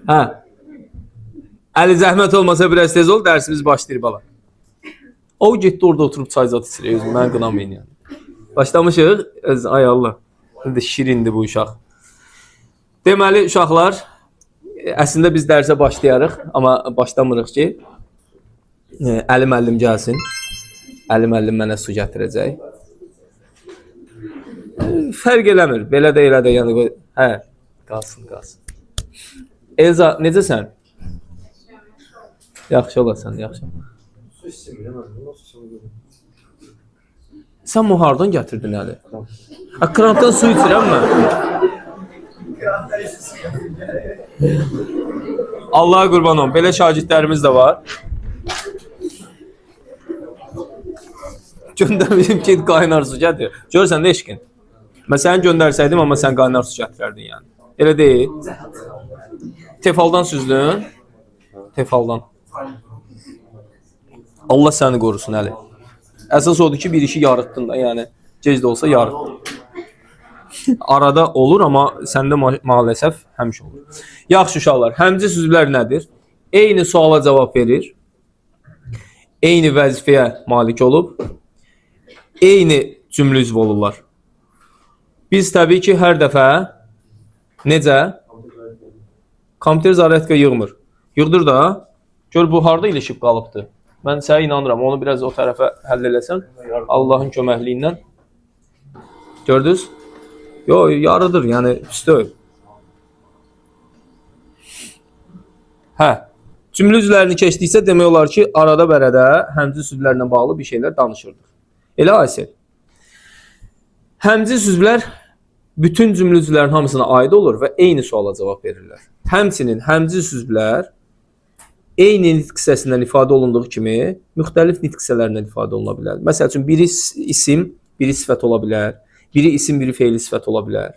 Hə. Əli zəhmət olmasa biraz tez ol, dərsimiz başlayır bala. O getdi orada oturub çay zat içir, özüm mən qınamayın yəni. Başlamışıq. Öz, ay Allah. Nə də şirindir bu uşaq. Deməli uşaqlar, əslində biz dərsə başlayarıq, amma başlamırıq ki, Əli müəllim gəlsin. Əli müəllim mənə su gətirəcək. Fərq eləmir. Belə də elə də yəni hə, qalsın, qalsın. Elza, necəsən? Yaxşı olasan, yaxşı. Su istəmirəm mən. Nasıl su istəmirəm? Sən bunu hardan gətirdin Əli? Ha, krantdan su içirəm mən. Allaha qurban olum. Belə şagirdlərimiz də var. Göndərmişim ki, qaynar su gətir. Görürsən də eşqin. Mən səni göndərsəydim, amma sən qaynar su gətirərdin yəni. Elə deyil. Tefaldan süzdün. Tefaldan. Allah səni qorusun Əli. Əsas odur ki, bir işi yarıtdın da, yəni gec də olsa yarıtdın. Arada olur, amma səndə maalesef həmişə olur. Yaxşı uşaqlar, həmcis üzvlər nədir? Eyni suala cavab verir. Eyni vəzifəyə malik olub. Eyni cümlə üzvü olurlar. Biz təbii ki, hər dəfə necə? Kompüter zaryadka yığmır. Yığdır da. Gör bu harda ilişib qalıbdır. Mən sənə inanıram. Onu biraz o tərəfə həll eləsən, Allahın köməkliyi ilə. Gördünüz? Yo, yarıdır, yəni pis deyil. Hə. Cümlə üzvlərini keçdiksə demək olar ki, arada bərədə həmcis üzvlərlə bağlı bir şeylər danışırdıq. Elə Aysel. Həmcis üzvlər bütün cümlə üzvlərinin hamısına aid olur və eyni suala cavab verirlər. Həmçinin həmcis üzvlər eyni nitq hissəsindən ifadə olunduğu kimi müxtəlif nitq hissələrindən ifadə oluna bilər. Məsəl üçün biri isim, biri sifət ola bilər. Biri isim, biri feili sifət ola bilər.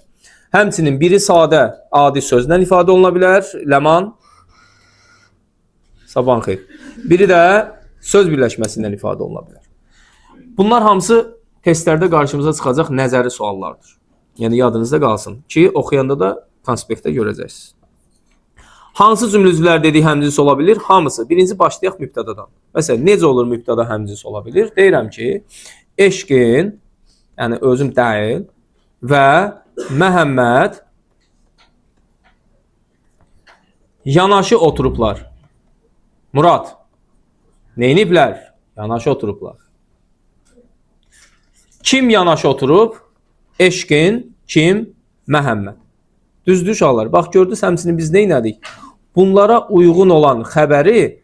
Həmçinin biri sadə, adi sözlə ifadə oluna bilər. Ləman, sabahın xeyir. Biri də söz birləşməsindən ifadə oluna bilər. Bunlar hamısı testlərdə qarşımıza çıxacaq nəzəri suallardır. Yəni yadınızda qalsın ki, oxuyanda da konspektdə görəcəksiniz. Hansı cümlə üzvləri dedik həmcins ola bilir? Hamısı. Birinci başlayaq mübtədadan. Məsələn, necə olur mübtəda həmcins ola bilir? Deyirəm ki, eşqin, yəni özüm deyil və Məhəmməd yanaşı oturublar. Murad, neyniblər? Yanaşı oturublar. Kim yanaşı oturub? Eşqin, kim? Məhəmməd. Düzdür uşaqlar. Bax gördünüz, həmçinin biz nə elədik? Bunlara uyğun olan xəbəri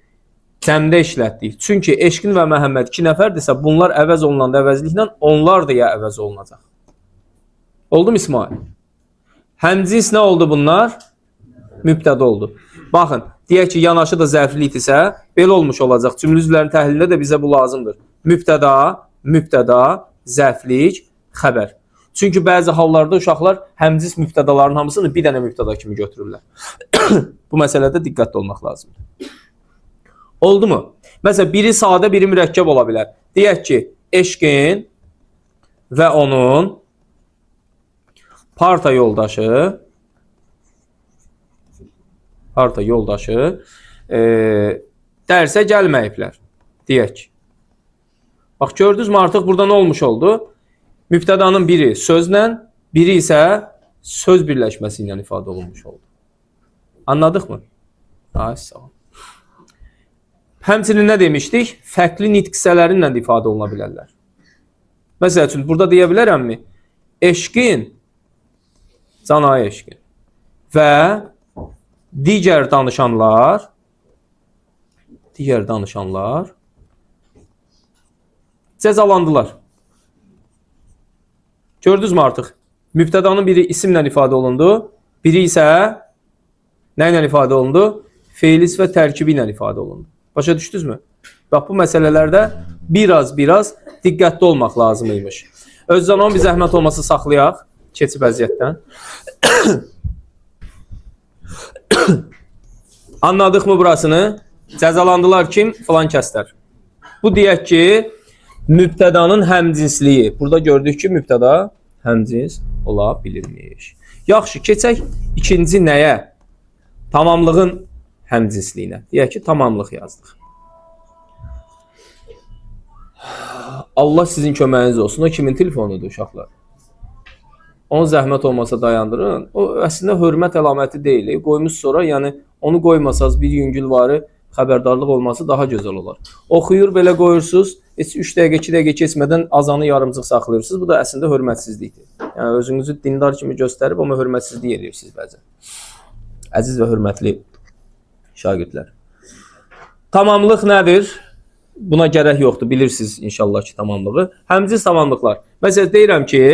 cəmdə işlətdik. Çünki Eşqin və Məhəmməd iki nəfərdirsə, bunlar əvəz olunanda əvəzliklə onlar deyə əvəz olunacaq. Oldu mu İsmail? Həmcins nə oldu bunlar? Mübtəda oldu. Baxın, deyək ki, yanaşı da zərflikdirsə, belə olmuş olacaq. Cümlə üzvlərinin təhlilində də bizə bu lazımdır. Mübtəda, mübtəda, zərflik, xəbər. Çünki bəzi hallarda uşaqlar həmcins mübtədaların hamısını bir dənə mübtəda kimi götürürlər. Bu məsələdə diqqətli olmaq lazımdır. Oldu mu? Məsələn, biri sadə, biri mürəkkəb ola bilər. Deyək ki, Eşqin və onun parta yoldaşı dərsə gəlməyiblər. Deyək ki. Bax, gördünüzmü artıq burada nə olmuş oldu? Mübtədanın biri sözlə, biri isə söz birləşməsi ilə ifadə olunmuş oldu. Anladıq mı? Ay, sağ ol. Həmçinin nə demişdik? Fərqli nitq hissələrinlə də ifadə oluna bilərlər. Məsəl üçün, burada deyə bilərəmmi? Eşqin, Canay Eşqin və digər danışanlar cəzalandılar. Gördünüzmü artıq? Mübtədanın biri isimlə ifadə olundu, biri isə nə ilə ifadə olundu? Feili və tərkibi ilə ifadə olundu. Başa düşdünüzmü? Bax, bu məsələlərdə biraz diqqətli olmaq lazım imiş. Özcan, onu bir zəhmət olmasa saxlayaq keçib əziyyətdən. Anladıq mı burasını? Cəzalandılar kim? Filan kəslər. Bu deyək ki, mübtədanın həmcinsliyi. Burada gördük ki, mübtəda həmcins ola bilirmiş. Yaxşı, keçək ikinci nəyə? Tamamlığın həmcinsliyinə. Deyək ki, tamamlıq yazdıq. Allah sizin köməyiniz olsun. O kimin telefonudur uşaqlar? Onu zəhmət olmasa dayandırın. O əslində hörmət əlaməti deyil. Qoymuş sonra, yəni onu qoymasaz bir yüngülvarı xəbərdarlıq olması daha gözəl olar. Oxuyur, belə qoyursunuz, heç 3 dəqiqə, 2 dəqiqə keçmədən azanı yarımcıq saxlayırsınız. Bu da əslində hörmətsizlikdir. Yəni özünüzü dindar kimi göstərib, amma hörmətsizlik edirsiniz bəzən. Əziz və hörmətli şagirdlər. Tamamlıq nədir? Buna gərək yoxdur. Bilirsiniz inşallah ki, tamamlığı. Həmcins tamamlıqlar. Məsələn, deyirəm ki,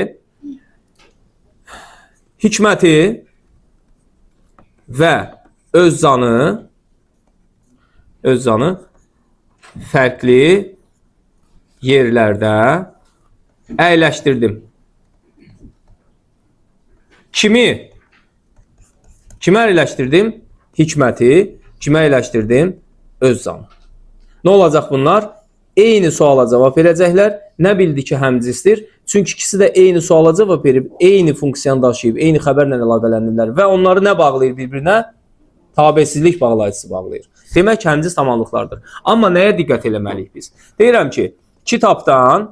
Hikməti və Özcanı fərqli yerlərdə əyləşdirdim. Kimi? Kimə əyləşdirdim? Hikməti. Kimə əyləşdirdim? Özcanı. Nə olacaq bunlar? Eyni suala cavab verəcəklər. Nə bildi ki, həmcinsdir? Çünki ikisi də eyni suala cavab verib, eyni funksiyanı daşıyıb, eyni xəbərlə əlaqələnirlər və onları nə bağlayır bir-birinə? Tabesizlik bağlayıcısı bağlayır. Demək ki, həmcins tamamlıqlardır. Amma nəyə diqqət eləməliyik biz? Deyirəm ki, kitabdan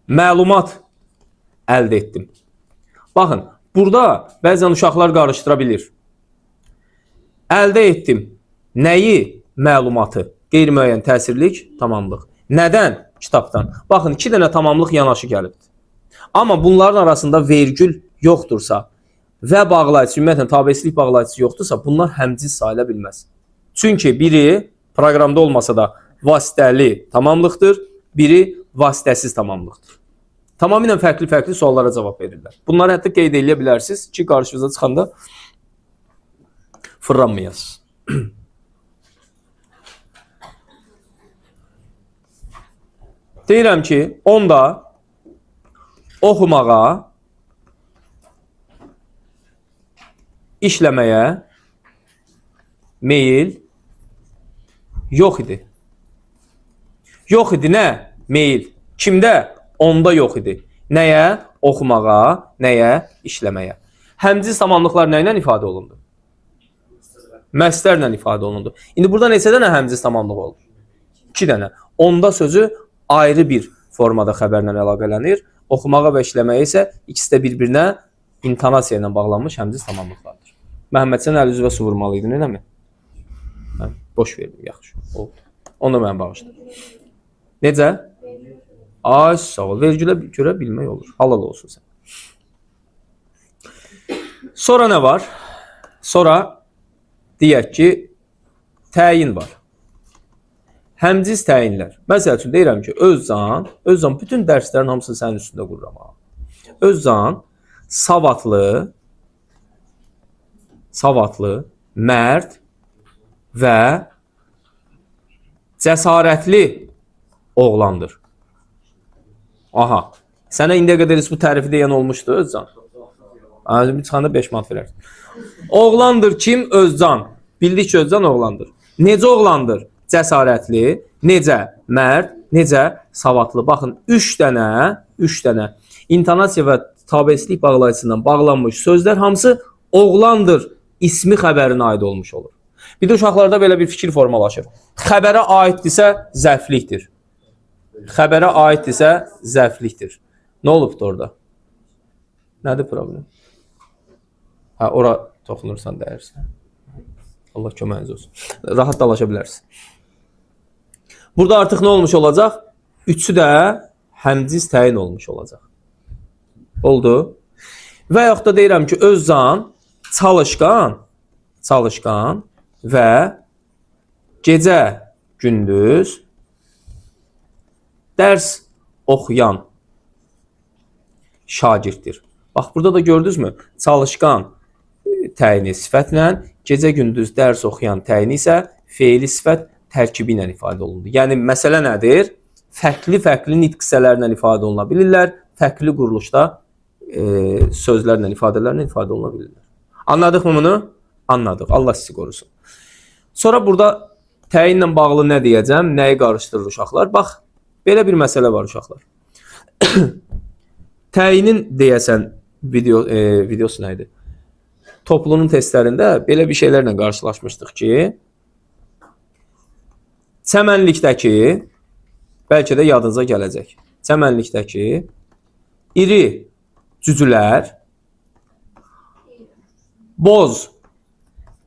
məlumat əldə etdim. Baxın, burada bəzən uşaqlar qarışdıra bilir. Əldə etdim. Nəyi? Məlumatı. Qeyri-müəyyən təsirlik, tamamlıq. Nədən? Kitabdan. Baxın, 2 dənə tamamlıq yanaşı gəlibdir. Amma bunların arasında vergül yoxdursa və bağlayıcısı, ümumiyyətlə tabesizlik bağlayıcısı yoxdursa, bunlar həmcins sayıla bilməz. Çünki biri proqramda olmasa da vasitəli tamamlıqdır, biri vasitəsiz tamamlıqdır. Tamamilə fərqli-fərqli suallara cavab verirlər. Bunları hətta qeyd eləyə bilərsiniz ki, qarşınıza çıxanda fırlanmayasınız. Deyirəm ki, onda oxumağa, işləməyə meyil yox idi. Yox idi nə? Meyil. Kimdə? Onda yox idi. Nəyə? Oxumağa, nəyə? İşləməyə. Həmcins tamamlıqlar nə ilə ifadə olundu? Məstərlə ifadə olundu. İndi burada neçə dənə həmcins tamamlıq oldu? 2 dənə. Onda sözü ayrı bir formada xəbərlə əlaqələnir. Oxumağa və işləməyə isə ikisi də bir-birinə intonasiya ilə bağlanmış həmcins tamamlıqlardır. Məhəmməd, sən əl üzvə su vurmalıydın, eləmi? Hə, boş verdim, yaxşı. Oldu. Onu da mənə bağışla. Necə? Ay, sağ ol. Vergülə görə bilmək olur. Halal olsun sən. Sonra nə var? Sonra deyək ki, təyin var. Həmciz təyinlər. Məsəl üçün deyirəm ki, Özcan bütün dərslərin hamısını sənin üstündə qururam. Ha. Özcan savadlı, mərd və cəsarətli oğlandır. Aha. Sənə indiyə qədər heç bu tərifi deyən olmuşdu Özcan? Bir çıxanda 5 manat verərsin. Oğlandır kim? Özcan. Bildik ki, Özcan oğlandır. Necə oğlandır? Cəsarətli, necə mərd, necə savadlı. Baxın, 3 dənə intonasiya və tabesizlik bağlayıcısından bağlanmış sözlər hamısı oğlandır ismi xəbərinə aid olmuş olur. Bir də uşaqlarda belə bir fikir formalaşır. Xəbərə aiddirsə zərflikdir. Xəbərə aiddirsə zərflikdir. Nə olubdur orada? Nədir problem? Hə, ora toxunursan dəyirsən. Allah köməyiniz olsun. Rahat dalaşa bilərsiniz. Burada artıq nə olmuş olacaq? Üçü də həmcins təyin olmuş olacaq. Oldu. Və yaxud da deyirəm ki, Özcan çalışqan və gecə gündüz dərs oxuyan şagirddir. Bax, burada da gördünüzmü? Çalışqan təyini sifətlə, gecə gündüz dərs oxuyan təyini isə feili sifət tərkibi ilə ifadə olundu. Yəni, məsələ nədir? Fərqli-fərqli nitq hissələrlə ifadə oluna bilirlər, fərqli quruluşda sözlərlə, ifadələrlə ifadə oluna bilirlər. Anladıq mı bunu? Anladıq. Allah sizi qorusun. Sonra burada təyinlə bağlı nə deyəcəm? Nəyi qarışdırır uşaqlar? Bax, belə bir məsələ var uşaqlar. Təyinin deyəsən videosu nə idi? Toplunun testlərində belə bir şeylərlə qarşılaşmışdıq ki, çəmənlikdəki, bəlkə də yadınıza gələcək, çəmənlikdəki iri cücülər, boz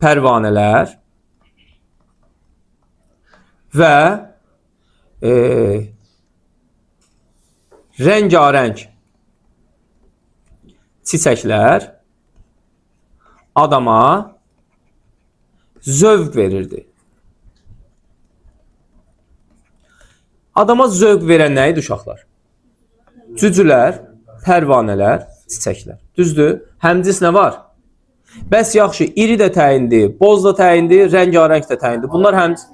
pərvanələr və rəngarəng çiçəklər adama zövq verirdi. Adama zövq verən nə idi uşaqlar? Cücülər, pərvanələr, çiçəklər. Düzdür? Həmcins nə var? Bəs yaxşı, iri də təyindir, boz da təyindir, rəngarəng də təyindir. Bunlar həmcins...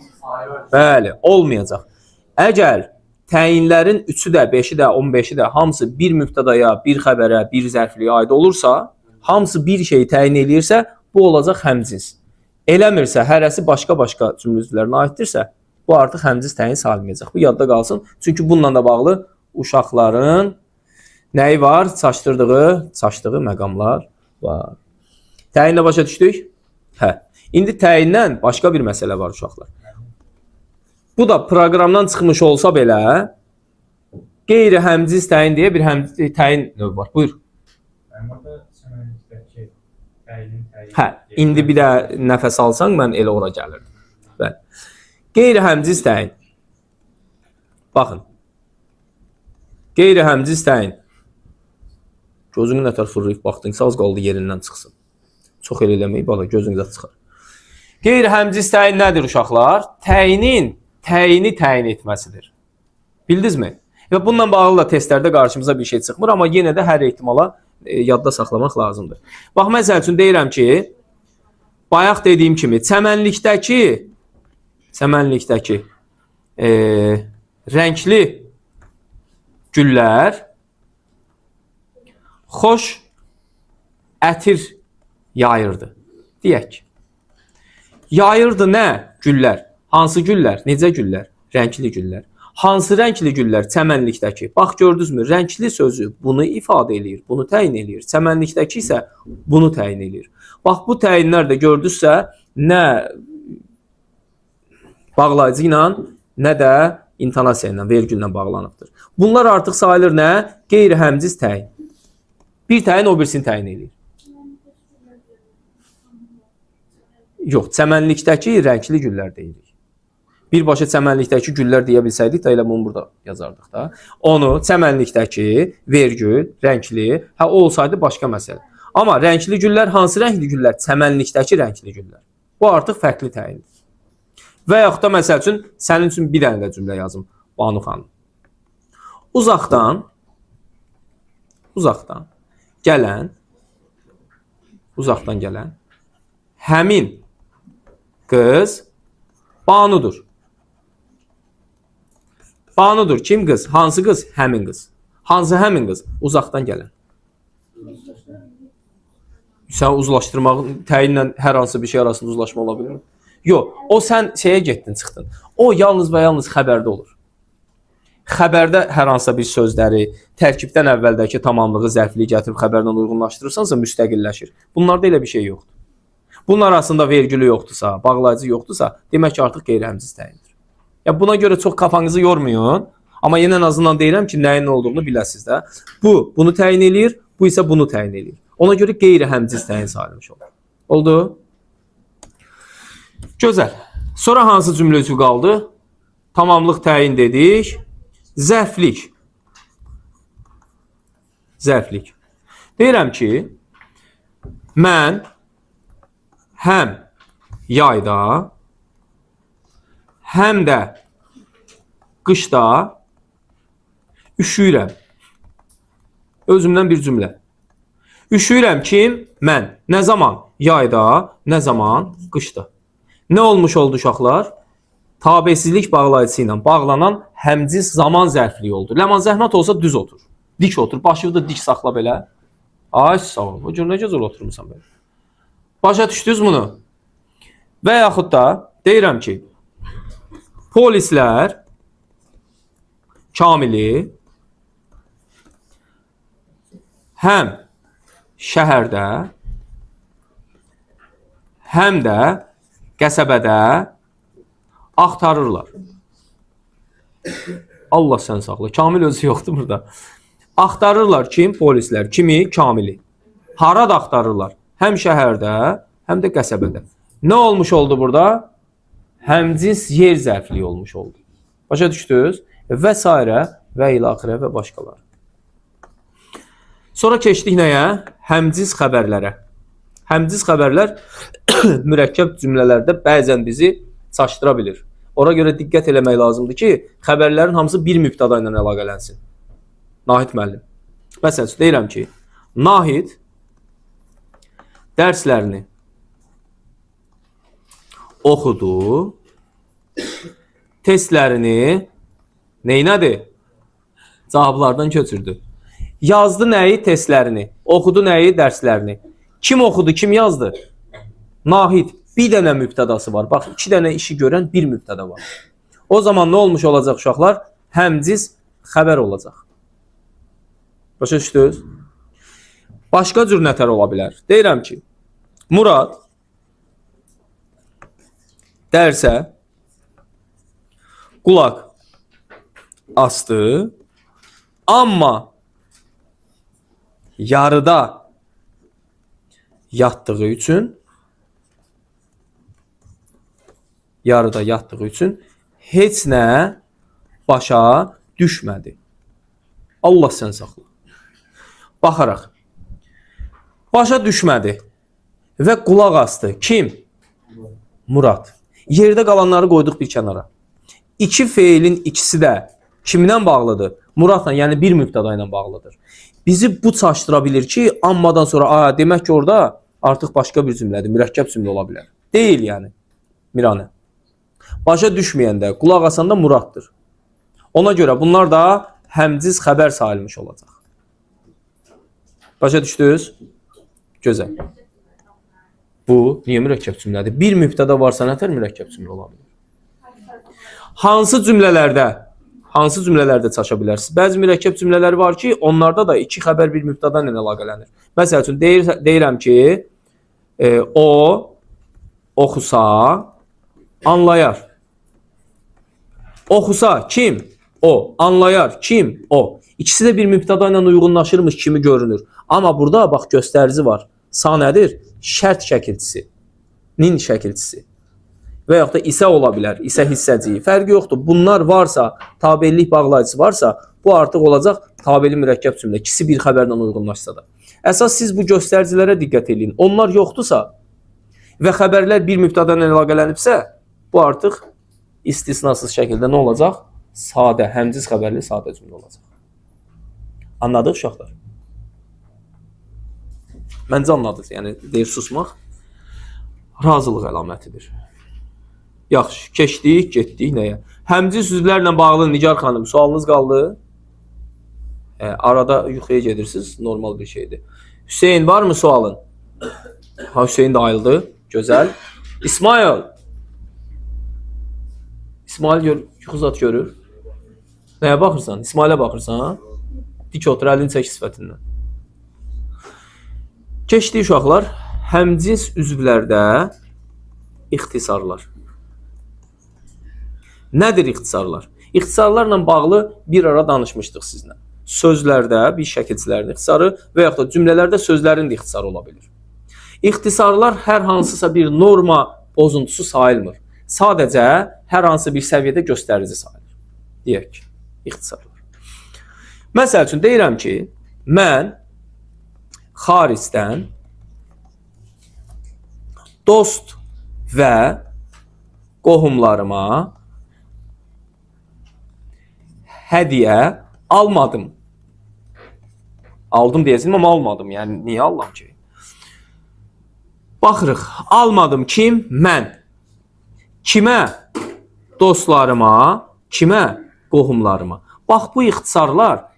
Bəli, olmayacaq. Əgər təyinlərin 3-ü də, 5-i də, 15-i də hamısı bir mübtədaya, bir xəbərə, bir zərfliyə aid olursa, hamısı bir şeyi təyin eləyirsə, bu olacaq həmcins. Eləmirsə, hərəsi başqa-başqa cümlə üzvlərinə aiddirsə, bu artıq həmcins təyin sayılmayacaq. Bu yadda qalsın. Çünki bununla da bağlı uşaqların nəyi var? Çaşdığı məqamlar var. Təyinlə başa düşdük? Hə. İndi təyindən başqa bir məsələ var uşaqlar. Bu da proqramdan çıxmış olsa belə qeyri-həmcins təyin deyə bir təyin növü var. Buyur. Hə, indi bir də nəfəs alsan mən elə ora gəlirdim. Bəli. Qeyri-həmcins təyin. Baxın. Qeyri-həmcins təyin. Gözünü nətər fırlayıb baxdın, az qaldı yerindən çıxsın. Çox elə eləməyib, bala, gözünüzə çıxar. Qeyri-həmcins təyin nədir uşaqlar? Təyinin təyini təyin etməsidir. Bildinizmi? Və bununla bağlı da testlərdə qarşımıza bir şey çıxmır, amma yenə də hər ehtimala yadda saxlamaq lazımdır. Bax, məsəl üçün deyirəm ki, bayaq dediyim kimi, çəmənlikdəki rəngli güllər xoş ətir yayırdı. Deyək. Yayırdı nə? Güllər. Hansı güllər? Necə güllər? Rəngli güllər. Hansı rəngli güllər? Çəmənlikdəki. Bax, gördünüzmü? Rəngli sözü bunu ifadə eləyir, bunu təyin eləyir. Çəmənlikdəki isə bunu təyin eləyir. Bax, bu təyinlər də gördünüzsə, nə bağlayıcı ilə, nə də intonasiya ilə, vergüllə bağlanıbdır. Bunlar artıq sayılır nə? Qeyri-həmciz təyin. Bir təyin o birisini təyin eləyir. Yox, çəmənlikdəki rəngli güllər deyirik. Birbaşa çəmənlikdəki güllər deyə bilsəydik də elə bunu burada yazardıq da. Onu çəmənlikdəki vergül, rəngli, hə o olsaydı başqa məsələ. Amma rəngli güllər hansı rəngli güllər? Çəmənlikdəki rəngli güllər. Bu artıq fərqli təyindir. Və yaxud da məsəl üçün sənin üçün bir dənə də cümlə yazım Banu xanım. Uzaqdan gələn həmin qız Banudur. Banudur. Kim qız? Hansı qız? Həmin qız. Hansı həmin qız? Uzaqdan gələn. Sən uzlaşdırmağın təyinlə hər hansı bir şey arasında uzlaşma ola bilirmi? Yox, o sən şeyə getdin, çıxdın. O yalnız və yalnız xəbərdə olur. Xəbərdə hər hansısa bir sözləri, tərkibdən əvvəldəki tamamlığı, zərfliyi gətirib xəbərlə uyğunlaşdırırsansa müstəqilləşir. Bunlarda elə bir şey yoxdur. Bunun arasında vergülü yoxdursa, bağlayıcı yoxdursa, demək ki, artıq qeyri-həmciz təyindir. Ya buna görə çox kafanızı yormayın, amma yenə ən azından deyirəm ki, nəyin nə olduğunu biləsiniz də. Bu, bunu təyin eləyir, bu isə bunu təyin eləyir. Ona görə qeyri-həmciz təyin sayılmış olur. Oldu? Gözəl. Sonra hansı cümlə üzvü qaldı? Tamamlıq təyin dedik. Zərflik. Zərflik. Deyirəm ki, mən həm yayda, həm də qışda üşüyürəm. Özümdən bir cümlə. Üşüyürəm kim? Mən. Nə zaman? Yayda, nə zaman? Qışda. Nə olmuş oldu uşaqlar? Tabesizlik bağlayıcısı ilə bağlanan həmcins zaman zərfliyi oldu. Ləman zəhmət olsa düz otur. Dik otur. Başını da dik saxla belə. Ay sağ ol. Bu cür nə gözəl oturmusan belə. Başa düşdünüz bunu? Və yaxud da deyirəm ki, polislər Kamili həm şəhərdə, Həm də qəsəbədə axtarırlar. Allah sən saxla. Kamil özü yoxdur burada. Axtarırlar kim? Polislər. Kimi? Kamili. Harada axtarırlar? Həm şəhərdə, həm də qəsəbədə. Nə olmuş oldu burada? Həmcins yer zərfliyi olmuş oldu. Başa düşdünüz? Və sairə və ilaxirə və başqaları. Sonra keçdik nəyə? Həmcins xəbərlərə. Həmcins xəbərlər mürəkkəb cümlələrdə bəzən bizi çaşdıra bilir. Ora görə diqqət eləmək lazımdır ki, xəbərlərin hamısı bir mübtəda ilə əlaqələnsin. Nahid müəllim. Məsələn, deyirəm ki, Nahid dərslərini oxudu, testlərini neynədi? Cavablardan köçürdü. Yazdı nəyi? Testlərini. Oxudu nəyi? Dərslərini. Kim oxudu, kim yazdı? Nahid. Bir dənə mübtədası var. Bax, iki dənə işi görən bir mübtəda var. O zaman nə olmuş olacaq uşaqlar? Həmciz xəbər olacaq. Başa düşdünüz? Başqa cür nətər ola bilər? Deyirəm ki, Murad dərsə qulaq asdı, amma yarıda yatdığı üçün heç nə başa düşmədi. Allah sən saxla. Baxaraq. Başa düşmədi və qulaq asdı. Kim? Murad. Yerdə qalanları qoyduq bir kənara. İki feilin ikisi də kimdən bağlıdır? Muradla, yəni bir mübtəda ilə bağlıdır. Bizi bu çaşdıra bilir ki, ammadan sonra, demək ki, orada artıq başqa bir cümlədir, mürəkkəb cümlə ola bilər. Deyil yəni, Miranə. Başa düşməyəndə, qulaq asanda Muraddır. Ona görə bunlar da həmciz xəbər sayılmış olacaq. Başa düşdünüz? Gözəl. Bu, niyə mürəkkəb cümlədir? Bir mübtəda varsa nətər mürəkkəb cümlə ola bilər? Hansı cümlələrdə çaşa bilərsiniz? Bəzi mürəkkəb cümlələr var ki, onlarda da iki xəbər bir mübtəda ilə əlaqələnir. Məsəl üçün, deyirəm ki, o oxusa anlayar. Oxusa kim? O. Anlayar kim? O. İkisi də bir mübtəda ilə uyğunlaşırmış kimi görünür. Amma burada bax göstərici var. Sa nədir? Şərt şəkilçisi. Nin şəkilçisi. Və yaxud da isə ola bilər, isə hissəciyi. Fərqi yoxdur. Bunlar varsa, tabelilik bağlayıcısı varsa, bu artıq olacaq tabeli mürəkkəb cümlə. İkisi bir xəbərlə uyğunlaşsa da. Əsas siz bu göstəricilərə diqqət eləyin. Onlar yoxdursa və xəbərlər bir mübtəda ilə əlaqələnibsə, bu artıq istisnasız şəkildə nə olacaq? Sadə, həmciz xəbərli sadə cümlə olacaq. Anladıq uşaqlar? Məncə anladınız. Yəni, deyir susmaq razılıq əlamətidir. Yaxşı, keçdik, getdik nəyə? Həmciz üzvlərlə bağlı Nigar xanım, sualınız qaldı? Arada yuxuya gedirsiniz, normal bir şeydir. Hüseyin, var mı sualın? Ha, Hüseyin də ayıldı. Gözəl. İsmail. İsmail gör, yuxu zat görür. Nəyə baxırsan? İsmailə baxırsan, ha? Dik otur, əlini çək sifətindən. Keçdik uşaqlar, həmcins üzvlərdə ixtisarlar. Nədir ixtisarlar? İxtisarlarla bağlı bir ara danışmışdıq sizlə. Sözlərdə bir şəkilçilərin ixtisarı və yaxud da cümlələrdə sözlərin də ixtisarı ola bilir. İxtisarlar hər hansısa bir norma pozuntusu sayılmır. Sadəcə hər hansı bir səviyyədə göstərici sayılır. Deyək ki, ixtisarlar. Məsəl üçün deyirəm ki, mən xaricdən dost və qohumlarıma hədiyyə almadım. Aldım deyəcəyim, amma almadım. Yəni niyə alam ki? Baxırıq. Almadım kim? Mən. Kimə? Dostlarıma. Kimə? Qohumlarıma. Bax bu ixtisarlar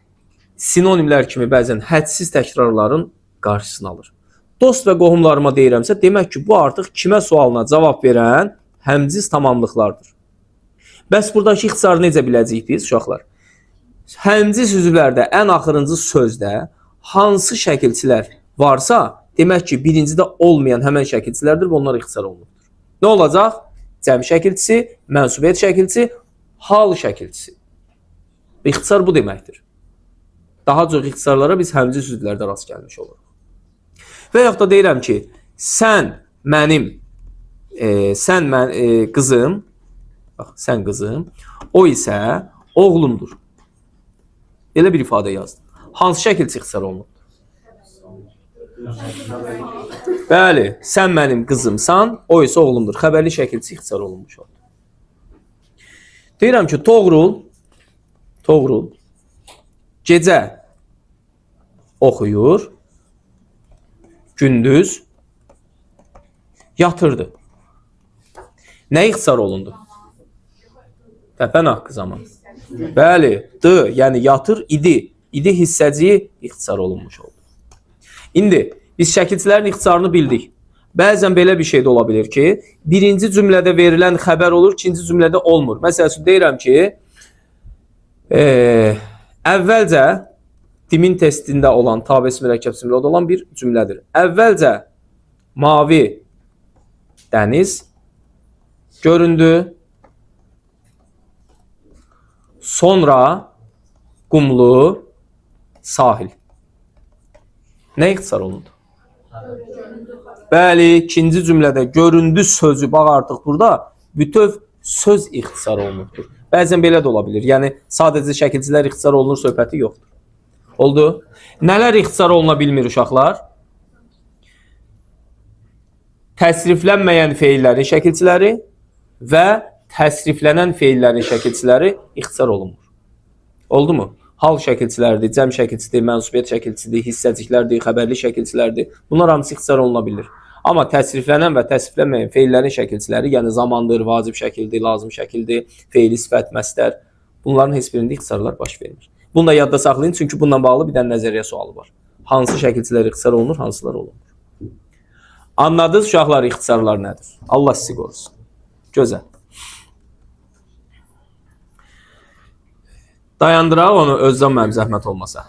sinonimlər kimi bəzən hədsiz təkrarların qarşısını alır. Dost və qohumlarıma deyirəmsə, demək ki, bu artıq kimə sualına cavab verən həmciz tamamlıqlardır. Bəs buradakı ixtisarı necə biləcəyik biz uşaqlar? Həmciz üzvlərdə ən axırıncı sözdə hansı şəkilçilər varsa, Demək ki, birincidə olmayan həmən şəkilçilərdir və onlar ixtisar olunubdur. Nə olacaq? Cəm şəkilçisi, mənsubiyyət şəkilçisi, hal şəkilçisi. İxtisar bu deməkdir. Daha çox ixtisarlara biz həmci sözlərdə rast gəlmiş oluruq. Və yaxud da deyirəm ki, sən mənim sən mən qızım, bax sən qızım, o isə oğlumdur. Belə bir ifadə yazdım. Hansı şəkilçi ixtisar olunub? Bəli, sən mənim qızımsan, o isə oğlumdur. Xəbərli şəkilçi ixtisar olunmuş oldu. Deyirəm ki, Toğrul gecə oxuyur, gündüz yatırdı. Nə ixtisar olundu? Təpən haqqı zaman. Bəli, d, yəni yatır idi. İdi hissəciyi ixtisar olunmuş oldu. İndi biz şəkilçilərin ixtisarını bildik. Bəzən belə bir şey də ola bilər ki, birinci cümlədə verilən xəbər olur, ikinci cümlədə olmur. Məsəl üçün deyirəm ki, əvvəlcə dimin testində olan, tabesi mürəkkəb cümlədə olan bir cümlədir. Əvvəlcə mavi dəniz göründü. Sonra qumlu sahil. Nə ixtisar olundu? Bəli, ikinci cümlədə göründü sözü, bax artıq burada bütöv söz ixtisar olunubdur. Bəzən belə də ola bilər. Yəni sadəcə şəkilçilər ixtisar olunur söhbəti yoxdur. Oldu? Nələr ixtisar oluna bilmir uşaqlar? Təsriflənməyən feillərin şəkilçiləri və təsriflənən feillərin şəkilçiləri ixtisar olunmur. Oldu mu? Hal şəkilçilərdir, cəm şəkilçidir, mənsubiyyət şəkilçidir, hissəciklərdir, xəbərli şəkilçilərdir. Bunlar hamısı ixtisar oluna bilir. Amma təsriflənən və təsriflənməyən feillərin şəkilçiləri, yəni zamandır, vacib şəkildir, lazım şəkildir, feili sifət, məstər, bunların heç birində ixtisarlar baş vermir. Bunu da yadda saxlayın, çünki bununla bağlı bir dənə nəzəriyyə sualı var. Hansı şəkilçilər ixtisar olunur, hansılar olunmur. Anladınız uşaqlar ixtisarlar nədir? Allah sizi qorusun. Gözəl. Dayandıraq onu Özcan mənim zəhmət olmasa.